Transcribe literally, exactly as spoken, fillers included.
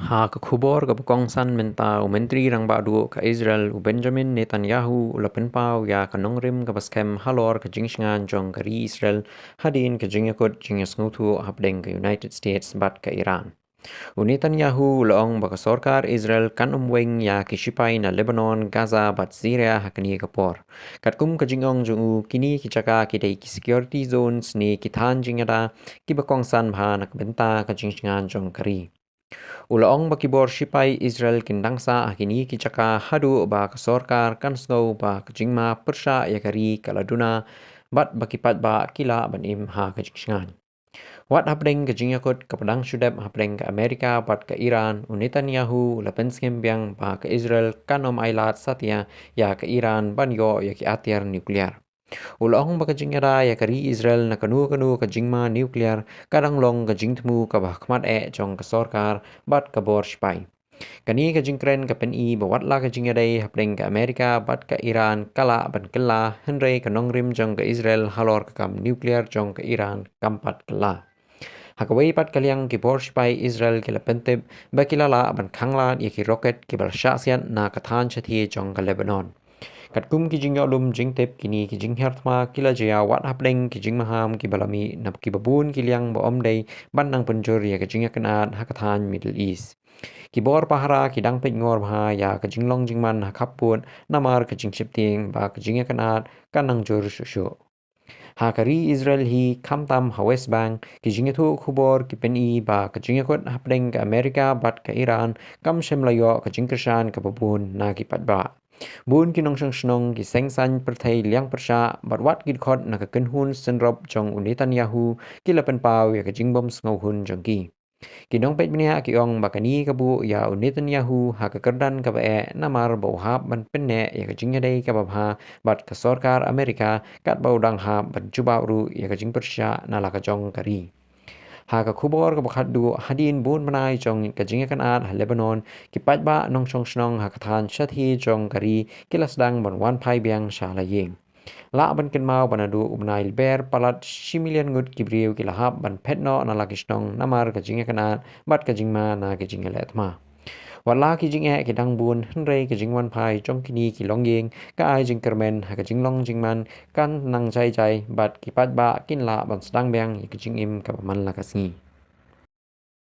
Ha ka khubor kaba kongsan mynta, u Myntri Rangbah Duh ka Israel u Benjamin Netanyahu u la pynpaw ïa ka nongrim kaba skhem halor ka jingshngaiñ jong ka ri Israel hadien ka jingïakut jingïasngewthuh hapdeng ka United States bad ka Iran. U Netanyahu u la ong ba ka sorkar Israel kan ym weng ïa ki shipai na Lebanon, Gaza bad Syria ha kane ka por. Katkum ka jingong jong u, kine ki jaka ki dei ki security zones ne ki thaiñ jingïada kiba kongsan bha na ka bynta ka jingshngaiñ jong ka ri. U la ong ba ki bor shipai Israel kin dang sah ha kine ki jaka haduh ba ka sorkar kan sngew ba ka jingma pyrshah ïa ka ri ka la duna bad ba ki paidbah ki lah ban im ha ka jingshngaiñ. Wat hapdeng ka jingïakut kaba dang shu dep hapdeng ka Amerika bad ka Iran, u Netanyahu u la pynsngew biang ba ka Israel kan ym ailad satia ïa ka Iran ban ïoh ïa ki atiar nuclear. U la ong ba ka jingïada ïa ka ri Israel na kano kano ka jingma nuclear ka dang long ka jingthmu kaba hakhmat eh jong ka sorkar bad ka bor shipai. Kane ka jingkren ka pyni ba wat la ka jingïadei hapdeng ka Amerika bad ka Iran ka lah ban kylla, hynrei ka nongrim jong ka Israel halor ka kam nuclear jong ka Iran kam pat kylla. Ha kawei pat ka liang, ki bor shipai Israel ki la pyntip ba ki la lah ban khanglad ïa ki rocket kiba la shah siat na ka thaiñ shathie jong ka Lebanon. Katkum ki jingïohlum jingtip, kine ki jinghiar thma ki la jia wat hapdeng ki jingmaham kiba la mih na kiba bun ki liang ba ym dei ban nang pynjur ïa ka jingïakynad ha ka thaiñ Middle East. Ki bor pahara ki dang peitngor bha ïa ka jinglong jingman ha khappud namar ka jingsheptieng ba ka jingïakynad kan nang jur shuh shuh. Ha ka ri Israel hi, khamtam ha West Bank, ki jingïathuh khubor ki pyni ba ka jingïakut hapdeng ka Amerika bad ka Iran kam shym la ïoh ka jingkyrshan kaba bun na ki paidbah. Bun ki nongshong shnong, ki seng saiñ pyrthei liang pyrshah bad wat ki dkhot na ka kynhun synrop jong u Netanyahu ki la pynpaw ïa ka jingbym sngewhun jong ki. Ki nongpeit bniah ki ong ba kane ka buh ïa u Netanyahu ha ka kyrdan kaba eh namar ba u hap ban pynneh ïa ka jingïadei kaba bha bad ka sorkar Amerika katba u dang hap ban jubab ruh ïa ka jingpyrshah na la ka jong ka ri. Ha ka khubor kaba khatduh, hadien bun bnai jong ka jingïakynad ha Lebanon, ki paidbah nongshong shnong ha ka thaiñ shathie jong ka ri ki la sdang ban wan phai biang sha la ïing. Lah ban kynmaw ba naduh u bnai Lber palat shi million ngut ki briew ki la hap ban phet noh na la ki shnong namar ka jingïakynad bad ka jingma na ka jingïaleh thma. Wat la ki jingeh ki dang bun, hynrei ka jingwan phai jong kine ki longïing ka ai jingkyrmen ha ka jinglong jingman kan nang jai jai bad ki paidbah kin lah ban sdang biang ïa ka jingim kaba man la ka sngi.